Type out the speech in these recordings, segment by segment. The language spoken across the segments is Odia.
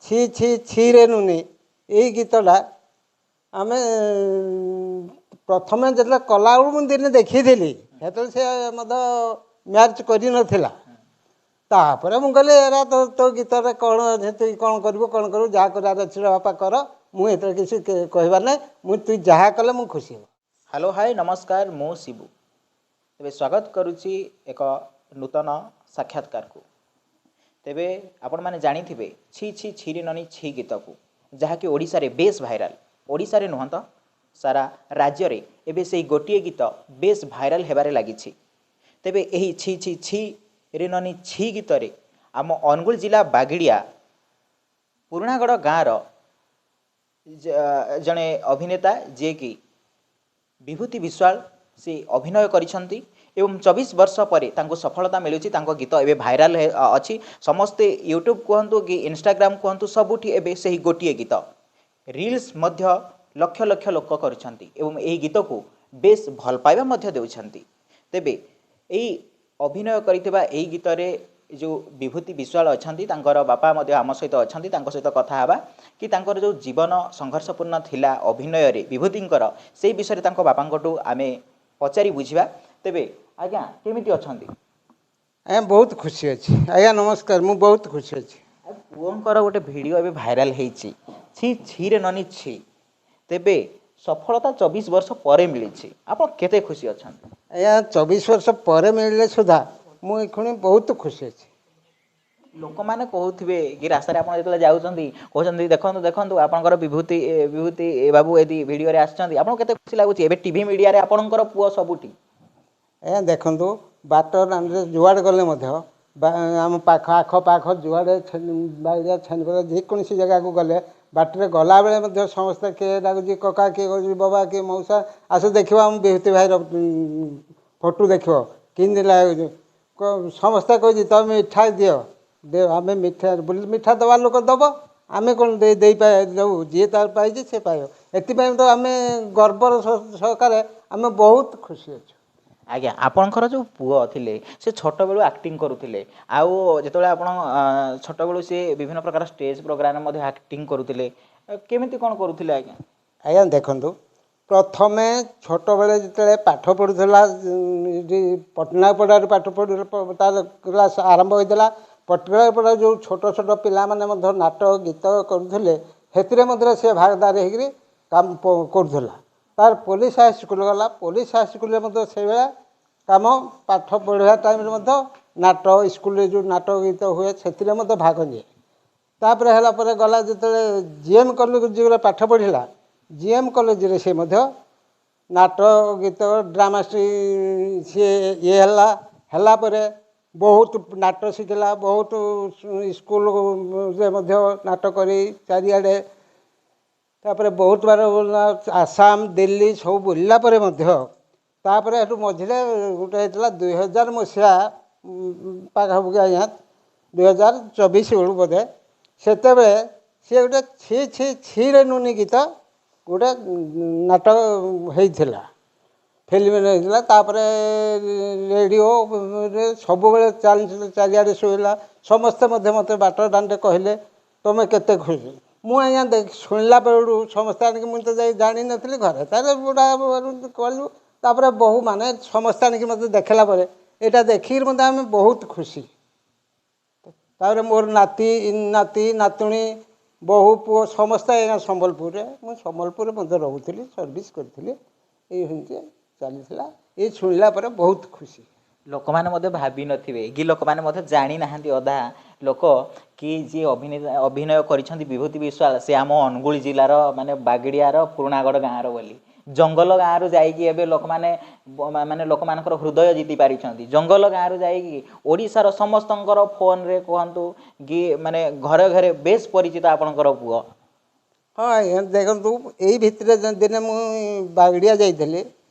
ଛି ଛି ଛିରେ ନୁନି, ଏଇ ଗୀତଟା ଆମେ ପ୍ରଥମେ ଯେତେବେଳେ କଲାବେଳକୁ ମୁଁ ଦିନେ ଦେଖିଥିଲି, ସେତେବେଳେ ସେ ମଧ୍ୟ ମ୍ୟାଚ୍ କରିନଥିଲା। ତାପରେ ମୁଁ କହିଲି, ଏରା ତୋ ଗୀତରେ କ'ଣ, ସେଠି କ'ଣ କରିବୁ, କ'ଣ କରିବୁ, ଯାହା କରିବାର ଅଛି ବାପା କର, ମୁଁ ଏଥିରେ କିଛି କହିବାର ନାହିଁ, ମୁଁ ତୁ ଯାହା କଲେ ମୁଁ ଖୁସି ହେବ। ହ୍ୟାଲୋ, ହାଏ, ନମସ୍କାର, ମୁଁ ଶିବୁ। ତେବେ ସ୍ୱାଗତ କରୁଛି ଏକ ନୂତନ ସାକ୍ଷାତକାରକୁ। ତେବେ ଆପଣମାନେ ଜାଣିଥିବେ ଛି ଛି ଛିରେ ନନି ଛି ଗୀତକୁ, ଯାହାକି ଓଡ଼ିଶାରେ ବେଶ ଭାଇରାଲ। ଓଡ଼ିଶାରେ ନୁହଁ ତ ସାରା ରାଜ୍ୟରେ ଏବେ ସେଇ ଗୋଟିଏ ଗୀତ ବେଶ ଭାଇରାଲ ହେବାରେ ଲାଗିଛି। ତେବେ ଏହି ଛି ଛି ଛି ରେ ନନି ଛି ଗୀତରେ ଆମ ଅନୁଗୁଳ ଜିଲ୍ଲା ବାଗିଡ଼ିଆ ପୁରୁଣାଗଡ଼ ଗାଁର ଜଣେ ଅଭିନେତା, ଯିଏକି ବିଭୂତି ବିଶ୍ୱାଳ, ସେ ଅଭିନୟ କରିଛନ୍ତି ଏବଂ 24 ବର୍ଷ ପରେ ତାଙ୍କୁ ସଫଳତା ମିଳୁଛି। ତାଙ୍କ ଗୀତ ଏବେ ଭାଇରାଲ ଅଛି। ସମସ୍ତେ ୟୁଟ୍ୟୁବ୍ କୁହନ୍ତୁ କି ଇନଷ୍ଟାଗ୍ରାମ କୁହନ୍ତୁ, ସବୁଠି ଏବେ ସେହି ଗୋଟିଏ ଗୀତ। ରିଲ୍ସ ମଧ୍ୟ ଲକ୍ଷ ଲକ୍ଷ ଲୋକ କରିଛନ୍ତି ଏବଂ ଏହି ଗୀତକୁ ବେଶ ଭଲ ପାଇବା ମଧ୍ୟ ଦେଉଛନ୍ତି। ତେବେ ଏଇ ଅଭିନୟ କରିଥିବା ଏହି ଗୀତରେ ଯେଉଁ ବିଭୂତି ବିଶ୍ୱାଳ ଅଛନ୍ତି, ତାଙ୍କର ବାପା ମଧ୍ୟ ଆମ ସହିତ ଅଛନ୍ତି। ତାଙ୍କ ସହିତ କଥା ହେବା କି ତାଙ୍କର ଯେଉଁ ଜୀବନ ସଂଘର୍ଷପୂର୍ଣ୍ଣ ଥିଲା ଅଭିନୟରେ ବିଭୂତିଙ୍କର, ସେଇ ବିଷୟରେ ତାଙ୍କ ବାପାଙ୍କଠୁ ଆମେ ପଚାରି ବୁଝିବା। ତେବେ ଆଜ୍ଞା, କେମିତି ଅଛନ୍ତି? ଆଜ୍ଞା, ବହୁତ ଖୁସି ଅଛି ଆଜ୍ଞା। ନମସ୍କାର, ମୁଁ ବହୁତ ଖୁସି ଅଛି। ପୁଅଙ୍କର ଗୋଟେ ଭିଡ଼ିଓ ଏବେ ଭାଇରାଲ ହେଇଛି, ଛି ଛିରେ ନନି ଛି। ତେବେ ସଫଳତା 24 ବର୍ଷ ପରେ ମିଳିଛି, ଆପଣ କେତେ ଖୁସି ଅଛନ୍ତି? ଆଜ୍ଞା, 24 ବର୍ଷ ପରେ ମିଳିଲେ ସୁଦ୍ଧା ମୁଁ ଏକ୍ଷଣି ବହୁତ ଖୁସି ଅଛି। ଲୋକମାନେ କହୁଥିବେ କି ରାସ୍ତାରେ ଆପଣ ଯେତେବେଳେ ଯାଉଛନ୍ତି, କହୁଛନ୍ତି, ଦେଖନ୍ତୁ ଦେଖନ୍ତୁ, ଆପଣଙ୍କର ବିଭୂତି ବାବୁ ଏଦି ଭିଡ଼ିଓରେ ଆସିଛନ୍ତି, ଆପଣଙ୍କୁ କେତେ ଖୁସି ଲାଗୁଛି? ଏବେ ଟିଭି ମିଡ଼ିଆରେ ଆପଣଙ୍କର ପୁଅ ସବୁଠି। ଆଜ୍ଞା ଦେଖନ୍ତୁ, ବାଟ ଦାଣ୍ଡରେ ଯୁଆଡ଼େ ଗଲେ ମଧ୍ୟ, ଆମ ପାଖ ଆଖ ପାଖ ଯୁଆଡ଼େ, ବାଇଆ ଛେନପଦା, ଯେକୌଣସି ଜାଗାକୁ ଗଲେ, ବାଟରେ ଗଲାବେଳେ ମଧ୍ୟ ସମସ୍ତେ କିଏ ଡାକୁଛି କକା, କିଏ କହୁଛି ବାବା, କିଏ ମଉସା, ଆସ ଦେଖିବ ଆମ ବିଭୂତି ଭାଇର ଫଟୋ ଦେଖିବ କେମିତି ଲାଗୁଛି। ସମସ୍ତେ କହୁଛି, ତମେ ମିଠା ଦିଅ ଦିଅ, ଆମେ ମିଠା ବୋଲି। ମିଠା ଦେବା ଲୋକ ଦେବ, ଆମେ କ'ଣ ଦେଇ ଦେବୁ? ଯିଏ ତାର ପାଇଛି ସେ ପାଇବ। ଏଥିପାଇଁ ତ ଆମେ ଗର୍ବର ସହକାରେ ଆମେ ବହୁତ ଖୁସି ଅଛୁ। ଆଜ୍ଞା, ଆପଣଙ୍କର ଯେଉଁ ପୁଅ ଥିଲେ, ସେ ଛୋଟବେଳୁ ଆକ୍ଟିଂ କରୁଥିଲେ, ଆଉ ଯେତେବେଳେ ଆପଣ ଛୋଟବେଳୁ ସେ ବିଭିନ୍ନ ପ୍ରକାର ଷ୍ଟେଜ୍ ପ୍ରୋଗ୍ରାମ୍ ମଧ୍ୟ ଆକ୍ଟିଂ କରୁଥିଲେ, କେମିତି କ'ଣ କରୁଥିଲେ ଆଜ୍ଞା? ଆଜ୍ଞା ଦେଖନ୍ତୁ, ପ୍ରଥମେ ଛୋଟବେଳେ ଯେତେବେଳେ ପାଠ ପଢ଼ୁଥିଲା, ଏଠି ପଟ୍ଟନାୟକପଡ଼ାରୁ ପାଠ ପଢ଼ୁ ତାର କ୍ଲାସ୍ ଆରମ୍ଭ ହୋଇଥିଲା। ପଟ୍ଟନାୟକପଡ଼ା ଯେଉଁ ଛୋଟ ଛୋଟ ପିଲାମାନେ ମଧ୍ୟ ନାଟକ ଗୀତ କରୁଥିଲେ, ସେଥିରେ ମଧ୍ୟ ସେ ଭାଗଦାର ହେଇକିରି କାମ କରୁଥିଲା। ତାର ପୋଲିସ ହାଇସ୍କୁଲ ଗଲା, ପୋଲିସ ହାଇସ୍କୁଲରେ ମଧ୍ୟ ସେଇଭଳିଆ କାମ, ପାଠ ପଢ଼ିବା ଟାଇମ୍ରେ ମଧ୍ୟ ନାଟ ସ୍କୁଲରେ ଯେଉଁ ନାଟକ ଗୀତ ହୁଏ, ସେଥିରେ ମଧ୍ୟ ଭାଗ ନିଏ। ତାପରେ ହେଲା ପରେ ଗଲା ଯେତେବେଳେ ଜି ଏମ୍ କଲେଜରେ ପାଠ ପଢ଼ିଲା, ଜି ଏମ୍ କଲେଜରେ ସେ ମଧ୍ୟ ନାଟ ଗୀତ ଡ୍ରାମା ସିଏ ଇଏ ହେଲା। ହେଲା ପରେ ବହୁତ ନାଟ ଶିଖିଲା, ବହୁତ ସ୍କୁଲରେ ମଧ୍ୟ ନାଟ କରି ଚାରିଆଡ଼େ, ତାପରେ ବହୁତ ବାର ଆସାମ, ଦିଲ୍ଲୀ ସବୁ ବୁଲିଲା ପରେ ମଧ୍ୟ, ତାପରେ ସେଠୁ ମଝିରେ ଗୋଟେ ହେଇଥିଲା 2000 ମସିହା ପାଖାପାଖି ଆଜ୍ଞା, 2024 ବେଳକୁ ବୋଧେ, ସେତେବେଳେ ସିଏ ଗୋଟେ ଛି ଛି ଛିରେ ନୁନି ଗୀତ ଗୋଟେ ନାଟକ ହେଇଥିଲା, ଫିଲ୍ମ ହେଇଥିଲା। ତାପରେ ରେଡ଼ିଓରେ ସବୁବେଳେ ଚାଲି ଚାରିଆଡ଼େ ଶୁଣିଲା। ସମସ୍ତେ ମଧ୍ୟ ମୋତେ ବାଟ ଦାଣ୍ଡରେ କହିଲେ, ତୁମେ କେତେ ଖୁସି। ମୁଁ ଆଜ୍ଞା ଶୁଣିଲା ବେଳୁ ସମସ୍ତେ ଆଣିକି, ମୁଁ ତ ଯାଇ ଜାଣିନଥିଲି ଘରେ, ତାହେଲେ ବୁଢ଼ା କହିଲୁ, ତାପରେ ବୋହୂମାନେ ସମସ୍ତେ ଆଣିକି ମୋତେ ଦେଖିଲା ପରେ ଏଇଟା ଦେଖିକିରି ମଧ୍ୟ ଆମେ ବହୁତ ଖୁସି। ତାପରେ ମୋର ନାତି ନାତି ନାତୁଣୀ, ବୋହୂ, ପୁଅ ସମସ୍ତେ ଆଜ୍ଞା ସମ୍ବଲପୁରରେ, ମୁଁ ସମ୍ବଲପୁରରେ ମଧ୍ୟ ରହୁଥିଲି, ସର୍ଭିସ୍ କରିଥିଲି। ଏଇ ଏମିତି ଚାଲିଥିଲା। ଏଇ ଶୁଣିଲା ପରେ ବହୁତ ଖୁସି। ଲୋକମାନେ ମଧ୍ୟ ଭାବି ନଥିବେ କି ଲୋକମାନେ ମଧ୍ୟ ଜାଣିନାହାନ୍ତି ଅଧା ଲୋକ କି ଯିଏ ଅଭିନେତା ଅଭିନୟ କରିଛନ୍ତି ବିଭୂତି ବିଶ୍ୱାଳ, ସେ ଆମ ଅନୁଗୁଳ ଜିଲ୍ଲାର, ମାନେ ବାଗିଡ଼ିଆର ପୁରୁଣାଗଡ଼ ଗାଁର ବୋଲି। ଜଙ୍ଗଲ ଗାଁରୁ ଯାଇକି ଏବେ ଲୋକମାନେ ମାନେ ଲୋକମାନଙ୍କର ହୃଦୟ ଜିତି ପାରିଛନ୍ତି। ଜଙ୍ଗଲ ଗାଁରୁ ଯାଇକି ଓଡ଼ିଶାର ସମସ୍ତଙ୍କର ଫୋନରେ କୁହନ୍ତୁ କି ମାନେ ଘରେ ଘରେ ବେଶ ପରିଚିତ ଆପଣଙ୍କର ପୁଅ। ହଁ ଆଜ୍ଞା ଦେଖନ୍ତୁ, ଏଇ ଭିତରେ ଦିନେ ମୁଁ ବାଗଡ଼ିଆ ଯାଇଥିଲି।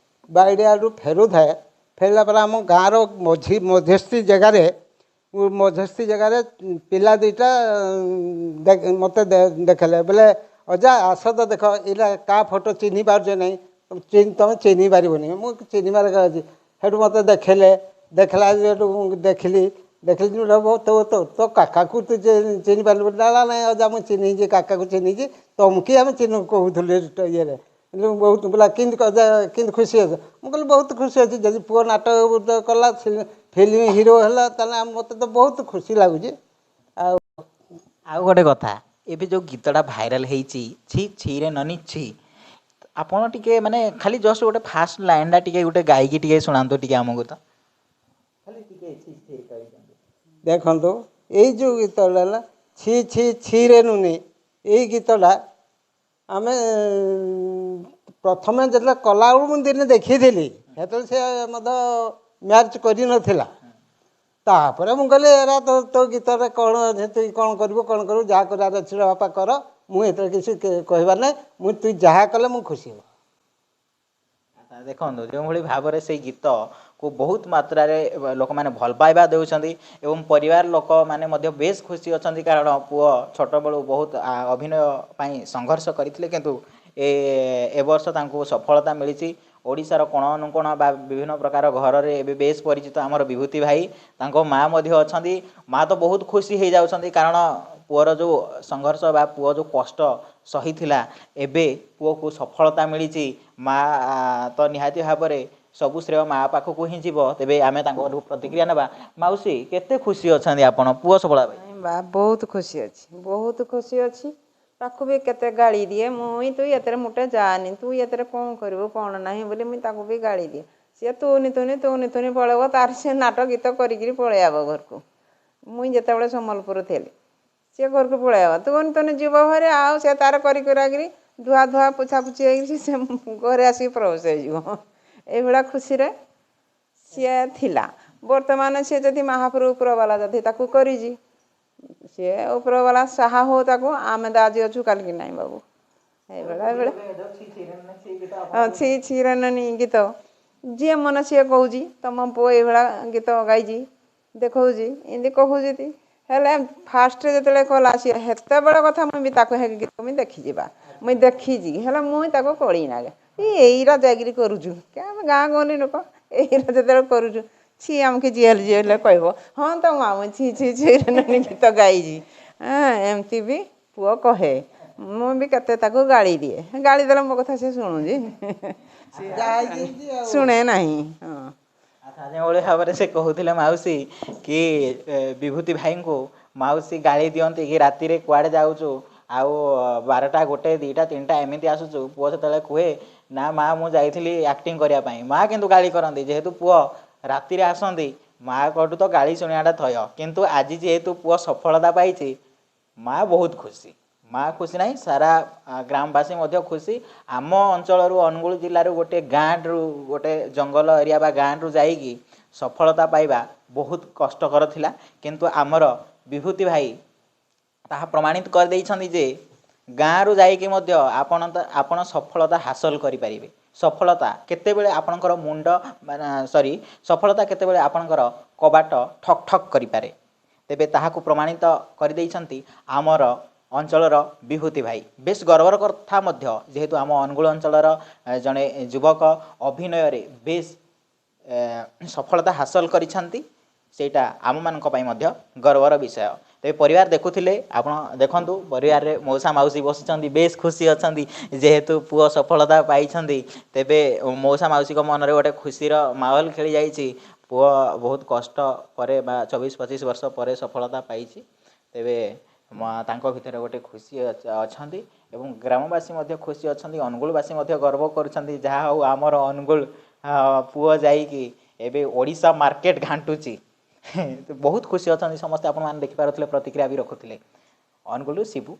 ବାଗଡ଼ିଆରୁ ଫେରୁଥାଏ, ଫେରିଲା ପରେ ଆମ ଗାଁର ମଝି ମଧ୍ୟସ୍ଥି ଜାଗାରେ ପିଲା ଦୁଇଟା ମୋତେ ଦେଖେଇଲେ ବୋଲେ, ଅଜା, ଆସ ତ ଦେଖ, ଏଇଟା କାହା ଫଟୋ, ଚିହ୍ନି ପାରୁଛ ନାହିଁ? ତମେ ଚିହ୍ନି ପାରିବନି। ମୁଁ ଚିହ୍ନିବାର ଅଛି। ସେଠୁ ମୋତେ ଦେଖେଇଲେ, ଦେଖିଲା ସେଠୁ ମୁଁ ଦେଖିଲି। ଦେଖିଲି ଯେମିତି ତୋ ତୋ ତୋ କାକାକୁ ତୁ ଚିହ୍ନି ପାରିଲୁ? ନା ନାଇଁ ଅଜା, ମୁଁ ଚିହ୍ନିଛି, କାକାକୁ ଚିହ୍ନିଛି, ତମକି ଆମେ ଚିହ୍ନୁ କହୁଥିଲୁ ଇଏରେ। ବହୁତ ବୋଲା, କେମିତି ଅଜା, କେମିତି ଖୁସି ଅଛ? ମୁଁ କହିଲି ବହୁତ ଖୁସି ଅଛି। ଯଦି ପୁଅ ନାଟକ କଲା, ଫିଲ୍ମ ହିରୋ ହେଲା, ତାହେଲେ ମୋତେ ତ ବହୁତ ଖୁସି ଲାଗୁଛି। ଆଉ ଆଉ ଗୋଟେ କଥା, ଏବେ ଯେଉଁ ଗୀତଟା ଭାଇରାଲ୍ ହେଇଛି, ଛି ଛିରେ ନନି ଛି, ଆପଣ ଟିକେ ମାନେ ଖାଲି ଜଷ୍ଟ ଗୋଟେ ଫାଷ୍ଟ ଲାଇନ୍ଟା ଟିକେ ଗୋଟେ ଗାଇକି ଟିକେ ଶୁଣାନ୍ତୁ ଟିକେ ଆମକୁ ତ, ଖାଲି ଟିକେ ଛି ଛି କହିଛନ୍ତି। ଦେଖନ୍ତୁ, ଏଇ ଯେଉଁ ଗୀତଟା ହେଲା ଛି ଛି ଛିରେ ନୁନି, ଏଇ ଗୀତଟା ଆମେ ପ୍ରଥମେ ଯେତେବେଳେ କଲାବେଳକୁ ମୁଁ ଦିନେ ଦେଖିଥିଲି, ସେତେବେଳେ ସେ ମଧ୍ୟ ମ୍ୟାଚ୍ କରିନଥିଲା। ତାପରେ ମୁଁ କହିଲି ଏରା ତୋ ତୋ ଗୀତରେ କ'ଣ ଅଛି, କ'ଣ କରିବୁ କ'ଣ କରିବୁ, ଯାହା କରିବାର ଅଛି ବାପା କର, ମୁଁ ଏଥିରେ କିଛି କହିବାର ନାହିଁ। ମୁଁ ତୁ ଯାହା କଲେ ମୁଁ ଖୁସି ହେବ। ଦେଖନ୍ତୁ, ଯେଉଁଭଳି ଭାବରେ ସେଇ ଗୀତକୁ ବହୁତ ମାତ୍ରାରେ ଲୋକମାନେ ଭଲ ପାଇବା ଦେଉଛନ୍ତି ଏବଂ ପରିବାର ଲୋକମାନେ ମଧ୍ୟ ବେଶ ଖୁସି ଅଛନ୍ତି, କାରଣ ପୁଅ ଛୋଟବେଳୁ ବହୁତ ଅଭିନୟ ପାଇଁ ସଂଘର୍ଷ କରିଥିଲେ, କିନ୍ତୁ ଏ ଏ ବର୍ଷ ତାଙ୍କୁ ସଫଳତା ମିଳିଛି। ଓଡ଼ିଶାର କୋଣ ଅନୁକୋଣ ବା ବିଭିନ୍ନ ପ୍ରକାର ଘରରେ ଏବେ ବେଶ ପରିଚିତ ଆମର ବିଭୂତି ଭାଇ। ତାଙ୍କ ମା ମଧ୍ୟ ଅଛନ୍ତି। ମା ତ ବହୁତ ଖୁସି ହେଇଯାଉଛନ୍ତି, କାରଣ ପୁଅର ଯେଉଁ ସଂଘର୍ଷ ବା ପୁଅ ଯେଉଁ କଷ୍ଟ ସହିଥିଲା, ଏବେ ପୁଅକୁ ସଫଳତା ମିଳିଛି। ମା ତ ନିହାତି ଭାବରେ ସବୁ ଶ୍ରେୟ ମା ପାଖକୁ ହିଁ ଯିବ। ତେବେ ଆମେ ତାଙ୍କଠୁ ପ୍ରତିକ୍ରିୟା ନେବା। ମାଉସୀ, କେତେ ଖୁସି ଅଛନ୍ତି ଆପଣ ପୁଅ ସଫଳତା ପାଇଁ? ବା ବହୁତ ଖୁସି ଅଛି, ବହୁତ ଖୁସି ଅଛି। ତାକୁ ବି କେତେ ଗାଳି ଦିଏ ମୁଇଁ, ତୁ ଏଥିରେ ମୁଟେ ଯାଆନି, ତୁ ଏଥିରେ କ'ଣ କରିବୁ କ'ଣ ନାହିଁ ବୋଲି ମୁଇଁ ତାକୁ ବି ଗାଳି ଦିଏ। ସିଏ ତୁନି ତୁନି ତୁନି ତୁନି ପଳେଇବ ତାର, ସେ ନାଟ ଗୀତ କରିକିରି ପଳେଇବ ଘରକୁ। ମୁଇଁ ଯେତେବେଳେ ସମ୍ବଲପୁର ଥିଲି, ସିଏ ଘରକୁ ପଳେଇବ, ତୁନି ତୁନି ଯିବ ଘରେ, ଆଉ ସେ ତାର କରି କୁରାକିରି ଧୁଆ ଧୁଆ ପୋଛା ପୋଛି ହେଇକିରି ସେ ଘରେ ଆସିକି ପ୍ରବେଶ ହେଇଯିବ। ଏଇଭଳିଆ ଖୁସିରେ ସିଏ ଥିଲା। ବର୍ତ୍ତମାନ ସିଏ ଯଦି ମହାପ୍ରଭୁ ଉପରବାଲା ଯଦି ତାକୁ କରିଛି, ସିଏ ଉପରବାଲା ସାହା ହଉ ତାକୁ। ଆମେ ତ ଆଜି ଅଛୁ, କାଲିକି ନାହିଁ ବାବୁ। ଏଇଭଳିଆ ଏଇଭଳିଆ ଛି ଛି ରେ ଗୀତ ଯିଏ ମନ ସିଏ କହୁଛି, ତମ ପୁଅ ଏଇଭଳିଆ ଗୀତ ଗାଇଛି, ଦେଖଉଛି, ଏମିତି କହୁଛନ୍ତି। ହେଲେ ଫାଷ୍ଟରେ ଯେତେବେଳେ କଲା ସିଏ, ସେତେବେଳେ କଥା ମୁଁ ବି ତାକୁ ହେ ଗୀତ ମୁଇଁ ଦେଖିଯିବା, ମୁଇଁ ଦେଖିଛି। ହେଲେ ମୁଇଁ ତାକୁ କଳି ନାଗେ, ଏଇରା ଯାଇକିରି କରୁଛୁ କି, ଆମେ ଗାଁ ଗହଳି ଲୋକ, ଏଇରା ଯେତେବେଳେ କରୁଛୁ ଛି, ଆମକୁ ଯିଏ ହେଲେ ଯିଏ ହେଲେ କହିବ, ହଁ ତ ମା ମୁଁ ଛି ଛି ଛି ଗୀତ ଗାଇଛି। ଏମିତି ବି ପୁଅ କହେ। ମୁଁ ବି କେତେ ତାକୁ ଗାଳି ଦିଏ, ଗାଳି ଦେଲେ ମୋ କଥା ସେ ଶୁଣୁଛି? ଶୁଣେ ନାହିଁ। ହଁ, ଯେଉଁଭଳି ଭାବରେ ସେ କହୁଥିଲେ ମାଉସୀ କି ବିଭୂତି ଭାଇଙ୍କୁ ମାଉସୀ ଗାଳି ଦିଅନ୍ତି କି ରାତିରେ କୁଆଡ଼େ ଯାଉଛୁ ଆଉ 12ଟା 1 2ଟା 3ଟା ଏମିତି ଆସୁଛୁ। ପୁଅ ସେତେବେଳେ କୁହେ, ନା ମା, ମୁଁ ଯାଇଥିଲି ଆକ୍ଟିଂ କରିବା ପାଇଁ। ମା କିନ୍ତୁ ଗାଳି କରନ୍ତି, ଯେହେତୁ ପୁଅ ରାତିରେ ଆସନ୍ତି, ମାଆଙ୍କଠୁ ତ ଗାଳି ଶୁଣିବାଟା ଥୟ। କିନ୍ତୁ ଆଜି ଯେହେତୁ ପୁଅ ସଫଳତା ପାଇଛି, ମା ବହୁତ ଖୁସି। ମା ଖୁସି ନାହିଁ, ସାରା ଗ୍ରାମବାସୀ ମଧ୍ୟ ଖୁସି। ଆମ ଅଞ୍ଚଳରୁ, ଅନୁଗୁଳ ଜିଲ୍ଲାରୁ ଗୋଟେ ଗାଁରୁ, ଗୋଟେ ଜଙ୍ଗଲ ଏରିଆ ବା ଗାଁରୁ ଯାଇକି ସଫଳତା ପାଇବା ବହୁତ କଷ୍ଟକର ଥିଲା, କିନ୍ତୁ ଆମର ବିଭୂତି ଭାଇ ତାହା ପ୍ରମାଣିତ କରିଦେଇଛନ୍ତି ଯେ ଗାଁରୁ ଯାଇକି ମଧ୍ୟ ଆପଣ ଆପଣ ସଫଳତା ହାସଲ କରିପାରିବେ। ସଫଳତା କେତେବେଳେ ଆପଣଙ୍କର ମୁଣ୍ଡ ମାନେ ସରି, ସଫଳତା କେତେବେଳେ ଆପଣଙ୍କର କବାଟ ଠକ୍ ଠକ୍ କରିପାରେ, ତେବେ ତାହାକୁ ପ୍ରମାଣିତ କରିଦେଇଛନ୍ତି ଆମର ଅଞ୍ଚଳର ବିଭୂତି ଭାଇ। ବେଶ ଗର୍ବର କଥା ମଧ୍ୟ, ଯେହେତୁ ଆମ ଅନୁଗୁଳ ଅଞ୍ଚଳର ଜଣେ ଯୁବକ ଅଭିନୟରେ ବେଶ ସଫଳତା ହାସଲ କରିଛନ୍ତି, ସେଇଟା ଆମମାନଙ୍କ ପାଇଁ ମଧ୍ୟ ଗର୍ବର ବିଷୟ। ତେବେ ପରିବାର ଦେଖୁଥିଲେ ଆପଣ, ଦେଖନ୍ତୁ ପରିବାରରେ ମଉସା ମାଉସୀ ବସିଛନ୍ତି, ବେଶ ଖୁସି ଅଛନ୍ତି, ଯେହେତୁ ପୁଅ ସଫଳତା ପାଇଛନ୍ତି। ତେବେ ମଉସା ମାଉସୀଙ୍କ ମନରେ ଗୋଟେ ଖୁସିର ମାହୋଲ ଖେଳି ଯାଇଛି। ପୁଅ ବହୁତ କଷ୍ଟ ପରେ ବା 24 25 ବର୍ଷ ପରେ ସଫଳତା ପାଇଛି, ତେବେ ତାଙ୍କ ଭିତରେ ଗୋଟେ ଖୁସି ଅଛନ୍ତି ଏବଂ ଗ୍ରାମବାସୀ ମଧ୍ୟ ଖୁସି ଅଛନ୍ତି। ଅନୁଗୁଳବାସୀ ମଧ୍ୟ ଗର୍ବ କରୁଛନ୍ତି, ଯାହା ହଉ ଆମର ଅନୁଗୁଳ ପୁଅ ଯାଇକି ଏବେ ଓଡ଼ିଶା ମାର୍କେଟ ଘାଣ୍ଟୁଛି। ବହୁତ ଖୁସି ଅଛନ୍ତି ସମସ୍ତେ। ଆପଣମାନେ ଦେଖିପାରୁଥିଲେ, ପ୍ରତିକ୍ରିୟା ବି ରଖୁଥିଲେ। ଅନୁଗୁଳରୁ ଶିବୁ